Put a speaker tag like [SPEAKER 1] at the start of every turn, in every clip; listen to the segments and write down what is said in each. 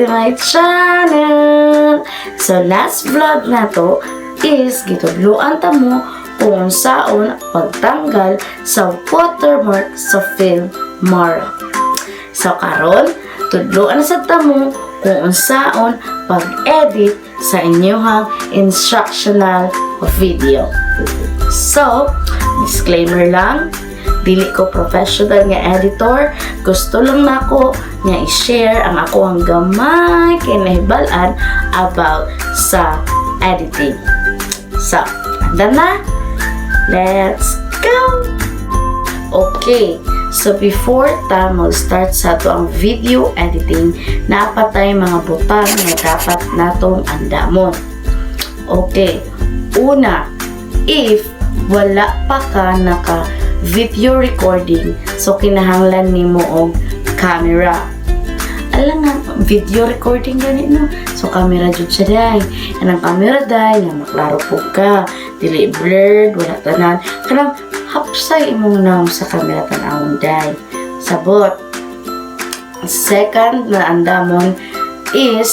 [SPEAKER 1] To my channel! So last vlog nato is gitudloan ta mo kung unsaon pagtanggal sa watermark sa Filmora. So karon, tudloan sad ta mo kung unsaon pag-edit sa inyong instructional video. So, disclaimer lang, dili ko professional nga editor. Gusto lang nako nga i-share ang akoang gamay kay nahibal-an about sa editing. So, handa na? Let's go! Okay, so before ta mag-start sa atoang video editing, naa pa tay mga butang nga dapat natong andamon. Okay, una, if wala pa ka naka video recording, so kinahanglan nimo og camera. Alam nga, video recording gani, no? So, camera jud siya day. Kanang camera day, nga maklaro pud ka. Dili blurred, wala tanan. Kanang hapsay imong nawong sa camera tan-awon day. Sabot. Second na andamon is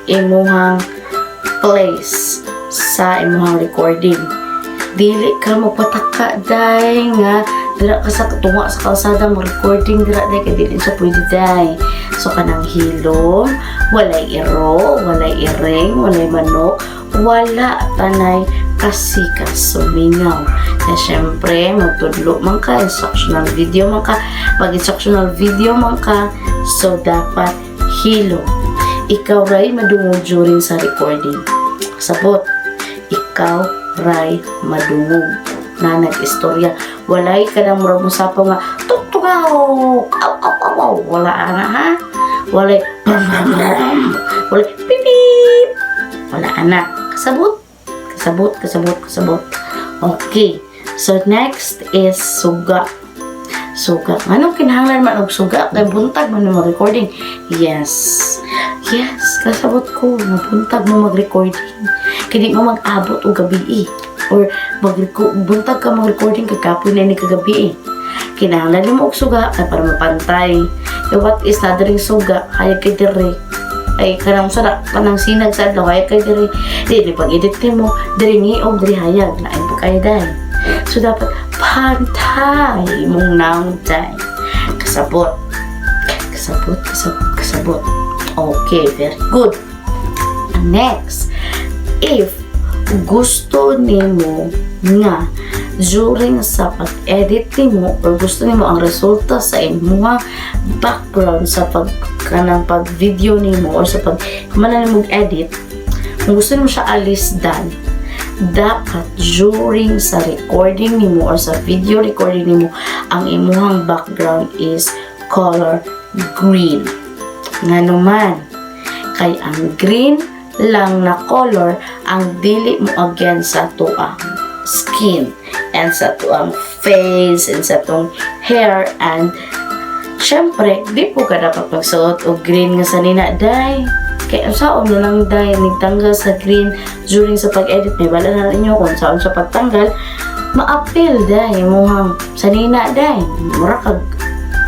[SPEAKER 1] imuhang place sa imuhang recording. Dili ka magpataka day nga dira ka sa tunga sa kalsada mo recording dira day, kay dili siya pwede day. So kanang hilom, walay iro, walay iring, walay manok, wala tanay kasikas sumingaw. Kaya syempre, magtudlo man ka, instructional video man ka, pag instructional video man ka, so dapat hilom. Ikaw ray madungog during sa recording. Sabot, ikaw ray madungog na nag-istorya. Walay ka nang murag mosapaw nga, tugtugaw, aw, aw, aw, aw. Wala ana ha. Walay, brum, brum, brum. Walay, pip, pip. Wala ana. Kasabot. Kasabot, kasabot, kasabot. Okay. So, next is suga. Suga. Anong kinahanglan man og suga? Kay buntag man mo recording. Yes. Yes, kasabot ko. Mabuntag mo mag-recording. Kay di mo mag-abot og gabi eh. Or mag buntag ka mag-recording kay kapoy na ni kagabi eh. Kinahanglan mo og suga kay para mapantay. Kay what is na diring suga, hayag kay dire. Ay kanang sa kanang sinag sa adlaw hayag kay dire. Di di pag edit nimo, diri ngiog, diri hayag, lain pa kayo day. So dapat pantay imong nawong day. Kasabot. Kasabot, kasabot, kasabot. Okay, very good. Next, if gusto nimo nga during sa pag-edit nimo or gusto nimo ang resulta sa imuha background sa pag kanang pag-video nimo or sa pag kumana nimo edit, kung gusto nimo siya alisdan, dapat during sa recording nimo or sa video recording nimo, ang imuhang background is color green. Ngano man? Kay ang green lang na color ang dili mo against sa atoang skin and sa atoang face and sa atong hair. And syempre di pud ka dapat magsuot og green nga sanina day, kay unsaon na lang day nigtanggal sa green during sa pag-edit? May bala na ninyo kung saan sa pagtanggal, maapil day imuhang sanina day, mura kag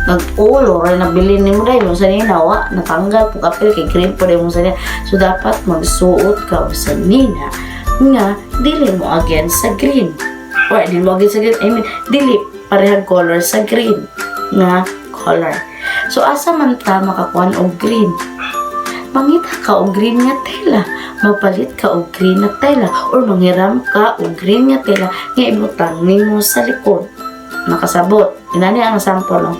[SPEAKER 1] nag-ulo ra nabili nimo day mo sanina, wa natanggal pug apil kay green po day mo sanina. So dapat magsuot ka og sanina nga dili mo against sa green or dili mo against sa green, I mean, dili parehag color sa green nga color. So asa man ta makakuan og green? Mangita ka og green nga tela, magpalit ka og green na tela or manghiram ka og green nga tela nga ibutang nimo sa likod. Nakasabot? Inani ang sample, oh.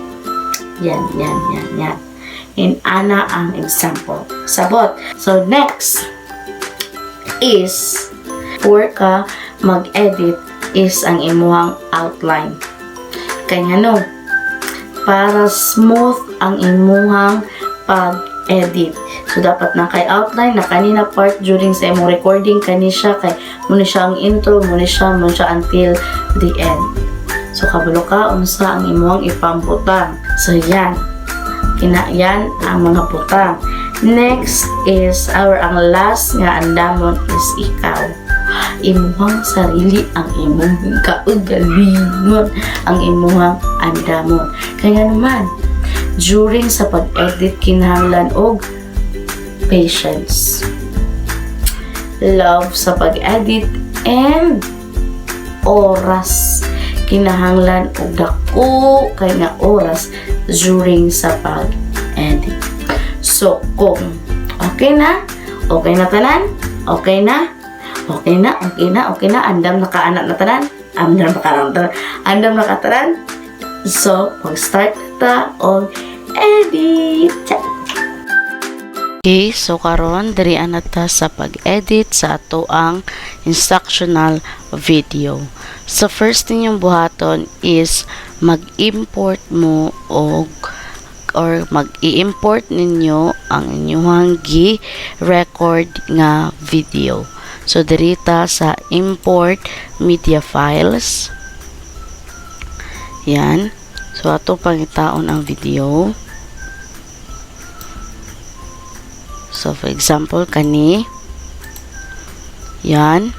[SPEAKER 1] Yan, yan, yan, yan. In ana ang example. Sabot. So, next is, for ka mag-edit is ang imuhang outline. Kay ngano? Para smooth ang imuhang pag-edit. So, dapat na kay outline na kanina part during sa imong recording kani siya, kay muna siya ang intro, muna siya until the end. So, kabalo ka unsa ang imuhang ipambutang. So, yan. Kina, yan ang mga butang. Next is, our ang last nga andamon is ikaw. Imuhang sarili ang imong kaugalingon, ang imuhang andamon. Kaya naman, during sa pag-edit, kinahanglan og Patience. Love sa pag-edit and oras. Kinahanglan og dako kay nga oras during sa pag-edit. So, kung okay na tanan, okay na, okay na, okay na, okay na, andam na ka ana na tanan, andam na ka na tanan, andam na ka tanan. So, mag-start ta og edit. Okay, so karon diri na ta sa pag-edit sa ato ang instructional video. So first ninyong buhaton is mag-import mo og or mag-i-import ninyo ang inyong gi-record nga video. So diri ta sa import media files. Yan. So ato pangitaon ang video. So for example, kani. Yan.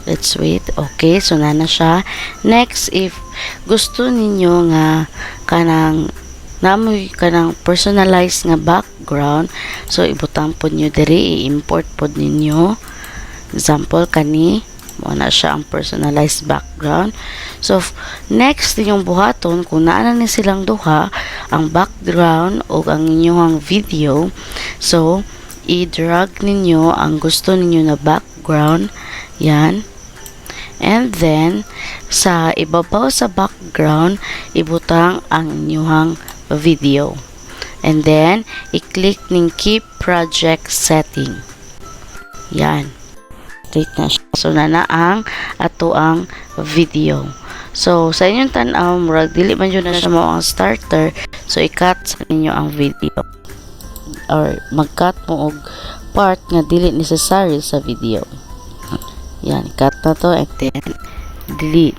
[SPEAKER 1] Let's wait. Okay, so na na siya. Next, if gusto ninyo nga kanang namoy kanang personalized nga background, so ibutang pod nyo diri, i-import pod ninyo. Example, kani, mo na siya ang personalized background. So, next ninyong buhaton, kung naa na ni silang duha, ang background o ang inyong video, so, i-drag ninyo ang gusto ninyo na background. Yan. And then, sa ibabaw sa background, ibutang ang inyong video. And then, i-click ning Keep Project Setting. Yan. Click na siya. So, na na ang ato ang video. So, sa inyong tan-aw, murag dili man jud na siya mao ang starter. So, i-cut sa ninyo ang video. Or, mag-cut mo og part nga dili necessary sa video. Yan, cut na to and then delete.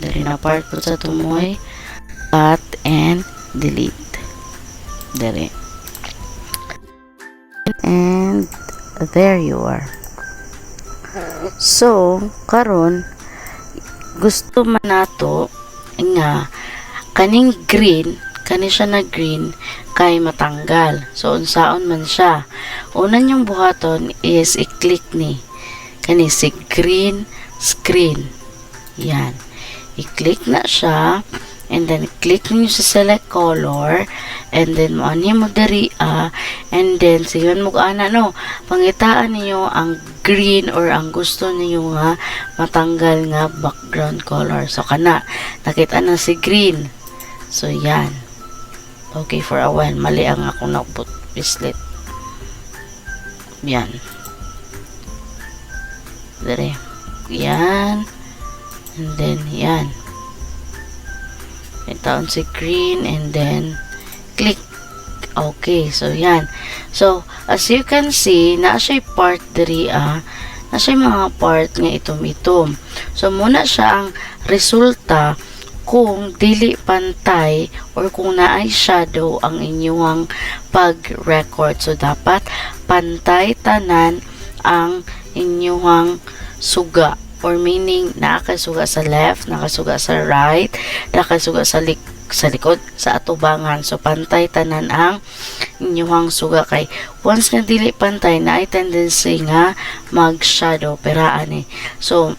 [SPEAKER 1] Dali na part po sa tumoy. Cut and delete. Dali. And there you are. So, karon gusto man nato nga kaning green, kani siya na green kay matanggal. So, unsaon man siya? Una niyong buhaton is i-click ni kani si green screen. Yan. I-click na siya and then click niyo sa select color and then mo mo diri ah, and then sigon mo ana, no, pangitaan ninyo ang green or ang gusto niyo nga matanggal nga background color. So kana, nakita na si green. So yan. Okay, for a while mali ang akong nakbut pislit. Yan, dire. Yan, and then yan, itaon si green and then click. Okay, so yan. So as you can see, naa siya part diri ah, naa siya mga part nga itom-itom. So muna siya ang resulta kung dili pantay or kung naay shadow ang inyong pag-record. So dapat pantay tanan ang inyong suga or meaning naa kay suga sa left, nakasuga sa right, nakasuga sa likod, sa atubangan. So pantay tanan ang inyong suga kay once nga dili pantay, naay tendency nga mag-shadow peraan eh. So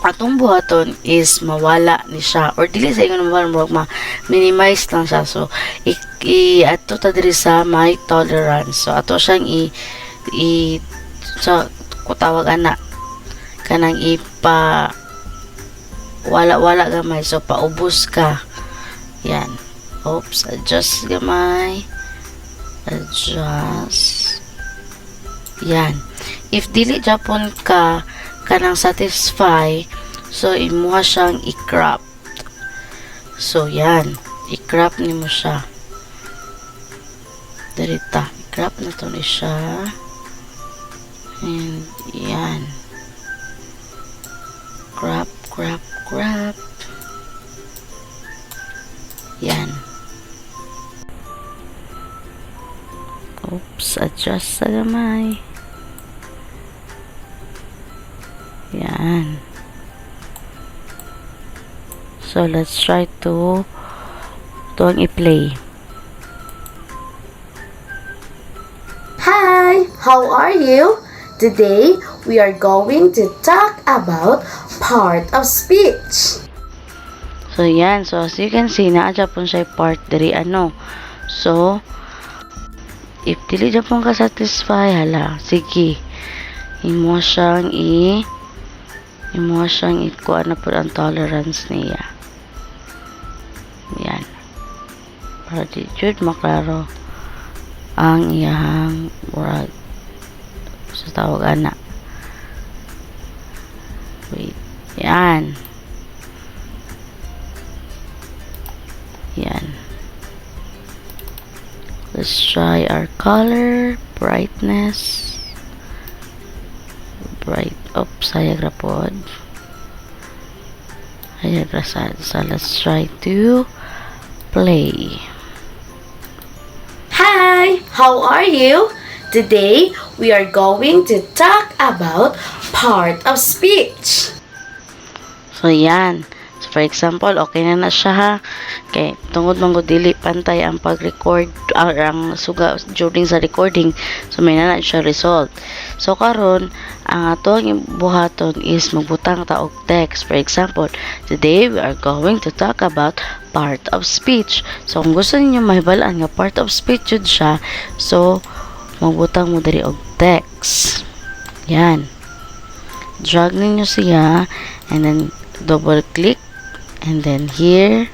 [SPEAKER 1] atong buhaton is mawala ni siya or dili sa ingon mawala, murag ma-minimize lang siya. So i ato ta diri sa may tolerance. So ato siyang i sa kutawag ana kanang ipa wala wala gamay. So paubos ka. Yan. Oops, adjust gamay, adjust. Yan. If dili japon ka kanang satisfy, so imuha siyang i-crop. So yan, i-crop nimo siya dirita. I-crop na to ni siya and yan, crop, crop, crop. Yan. Oops, adjust sa gamay. Yan. So let's try to ang i-play. How are you? Today, we are going to talk about part of speech. So, yan. So, as you can see, naa pud siya part diri ano. So, if dili pud ka satisfy, hala, sige. Imo siyang ikuha na pud ang tolerance niya. Yan. Para di jud maklaro ang iyahang murag sa tawag ana. Wait. Yan. Yan. Let's try our color, brightness. Bright. Oops, sayag ra pod. Hayag ra sad. So, let's try to play. Hi! How are you? Today, we are going to talk about part of speech. So, yan. So, for example, okay na na siya ha. Okay, tungod man gud dili pantay ang pag-record or ang suga during sa recording, so may na na siya result. So karon, ang atong buhaton is magbutang ta og text. For example, today we are going to talk about part of speech. So kung gusto ninyo mahibal-an nga part of speech jud siya, so magbutang mo diri og text. Yan. Drag ninyo siya and then double click and then here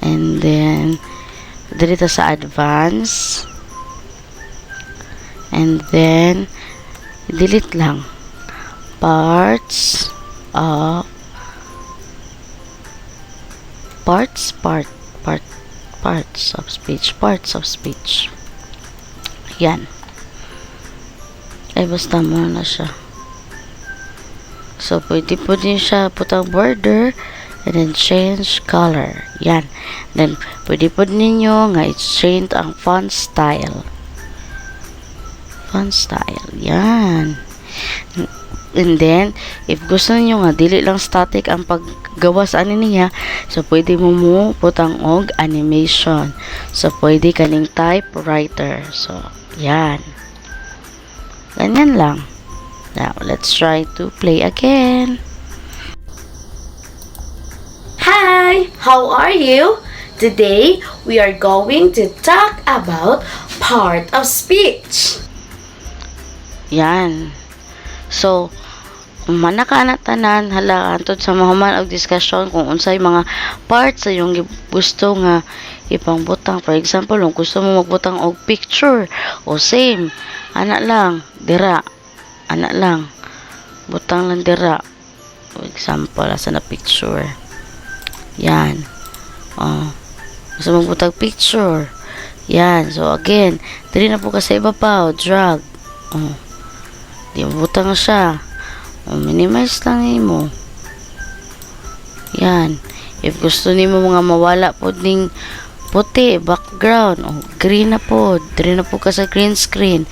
[SPEAKER 1] and then diri ta sa advance and then delete lang parts of parts part part parts of speech, parts of speech. Yan. Ay, basta mo na siya. So, pwede po din siya putang border and then change color. Yan. Then, pwede po ninyo nga i-change ang font style. Font style. Yan. And then, if gusto niyo nga dili lang static ang paggawa sa ani niya, so pwede mo mo putang og animation. So, pwede kaning typewriter. So, yan. Ganyan lang. Now, let's try to play again. Hi! How are you? Today, we are going to talk about part of speech. Yan. So, kung man ka na tanan, hala, antod sa mahuman og discussion kung unsay mga parts sa iyong gusto nga ipangbutang. For example, kung gusto mo magbutang og picture, o same, ana lang, dira, ana lang, butang lang dira. For example, asa na picture? Yan. Oh. Gusto mo magbutang picture. Yan. So, again, diri na pud ka sa ibabaw, drag. Oh. Di mo butang siya. O, minimize lang nimo. Yan. If gusto nimo mga mawala pod ning puti, background, o green na pod. Diri na pod ka sa green screen.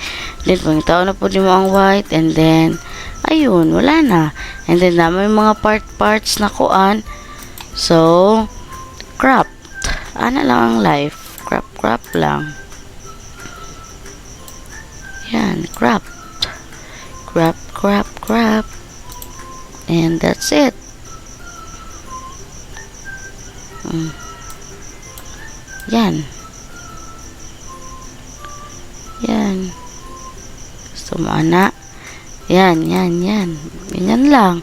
[SPEAKER 1] Then, pangitao na pod nimo ang white and then, ayun, wala na. And then, na may mga part-parts na kuan. So, crop. Ana lang ang life. Crop, crop lang. Yan, crop. Crop, crop, crop. And that's it. Yan. Yan. Gusto mo, ana? Yan, yan, yan. Ganyan lang.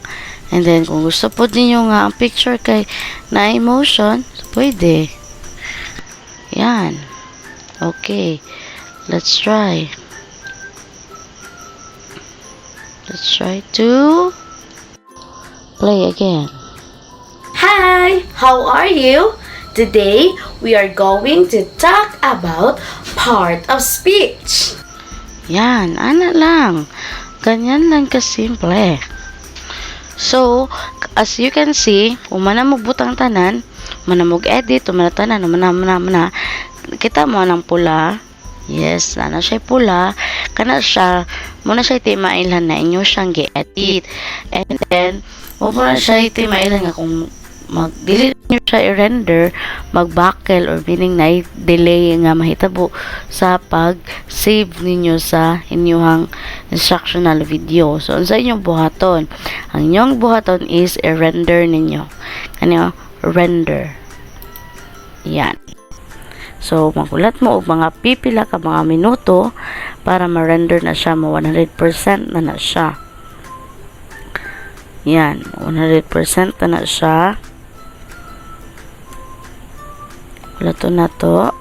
[SPEAKER 1] And then, kung gusto po ninyo nga ang picture kay na emotion, pwede. Yan. Okay. Let's try. Let's try to play again. Hi! How are you? Today, we are going to talk about part of speech. Yan, ana lang. Ganyan lang kasimple. So, as you can see, kung mana mo butang tanan, mana mo edit, mana tanan, mana mana mana, kita mo ang pula. Yes, ana siya pula. Kana siya, muna siya timailhan na inyo siyang gi-edit. And then, mo na siya timailan nga kung mag-delete. ninyo siya i-render, magbakel or meaning na delay nga mahitabo sa pag-save ninyo sa inyong instructional video. So, unsa inyong buhaton? Ang inyong buhaton is i-render ninyo. Kani, render. Yan. So, magulat mo og mga pipila ka mga minuto para ma-render na siya, ma 100% na na siya. Yan, 100% na na siya. Hulaton na to.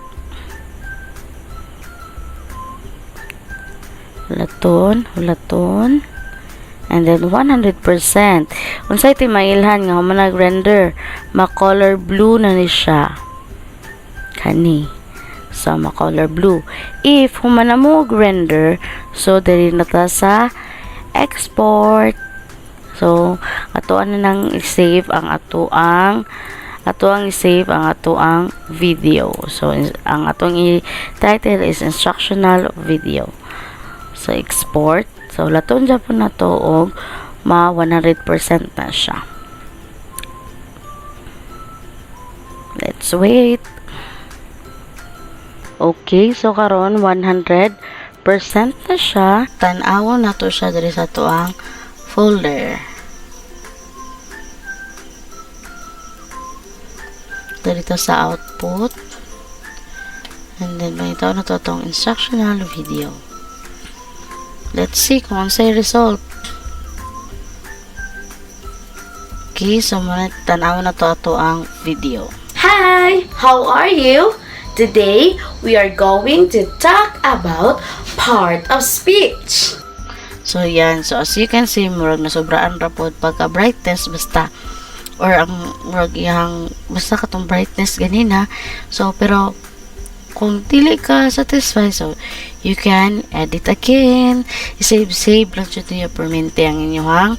[SPEAKER 1] Hulaton, hulaton. And then 100%. Unsay timailhan nga human nag-render, ma-color blue na ni siya. Kani. So, ma-color blue. If human na mo render, so diri na ta sa export. So, atoan na nang i-save ang ato ang i-save ang ato ang video. So, ang atong i-title is instructional video. So, export. So, hulaton japon na to og ma 100% na siya. Let's wait. Okay, so karon 100% na siya. Tan-awon na to siya diri sa atoang folder. Dito sa output. And then, makita na to atong instructional video. Let's see kung unsay result. Okay, so muna tan-awon na to ato ang video. Hi! How are you? Today, we are going to talk about part of speech. So, yan. So, as you can see, murag nasobraan ra pod pagka brightness basta or ang murag iyang basta katong brightness ganina. So, pero kung dili ka satisfied, so you can edit again. I-save save lang jud niyo permente ang inyong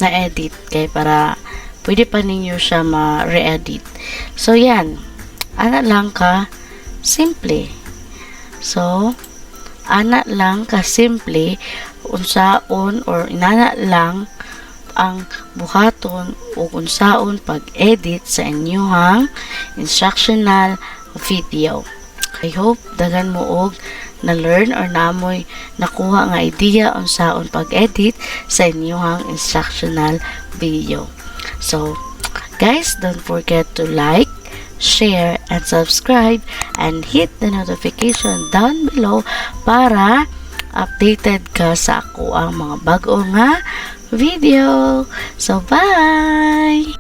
[SPEAKER 1] na-edit kay para pwede pa ninyo siya ma-re-edit. So, yan. Ana lang ka simple. So, ana lang ka simple unsaon or inana lang ang buhaton ug unsaon pag-edit sa inyong instructional video. I hope daghan mo og na-learn or namoy nakuha nga idea unsaon pag-edit sa inyong instructional video. So, guys, don't forget to like, share, and subscribe and hit the notification down below para updated ka sa ako ang mga bago nga video. So, bye!